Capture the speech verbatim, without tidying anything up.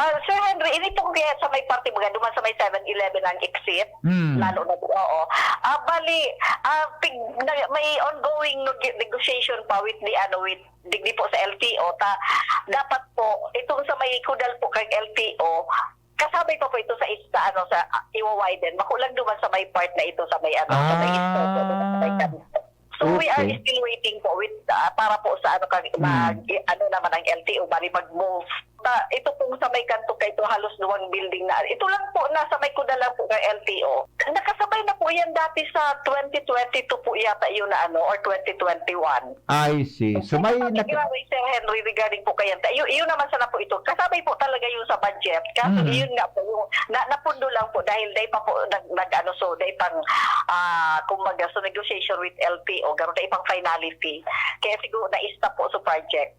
Ah, Sir Henry, ini pong kaya sa may parte, mga duman sa may seven eleven ang exit, Hmm. lalo na, oo. Ah, bali, ah, pig, na, may ongoing neg- negotiation pa with the, ano, with digdi po sa L T O. Ta, dapat po, itong sa may kudal po kay L T O, kasabay pa po ito sa, sa ano, sa, ah, iwa-widen. Makulang duman sa may part na ito, sa may ano, sa may Ah. ista, sa may kanto. So, we are Okay. still waiting po with, ah, para po sa ano, kag, Hmm. mag, i- ano naman ang L T O, bali mag-move. Ta, ito pong sa may kanto kay ito, halos duwang building na. Ito lang po, nasa may kuda lang po kay L T O. Nakasabay na po yan dati sa twenty twenty-two po yata yun na ano, or twenty twenty-one. I see. So may Sabi nak- nga ni Sir Henry regarding po kay L T O, yun, yun naman sana po ito. Kasabay po talaga yun sa budget. Kaso Mhm. yun nga po, yung na, napundo lang po dahil dahil pa po nag, nag ano, so dahil pang, ah, kumbaga, so negotiation with L T O, garo dahil pang finality. Kaya siguro na-stop po sa project.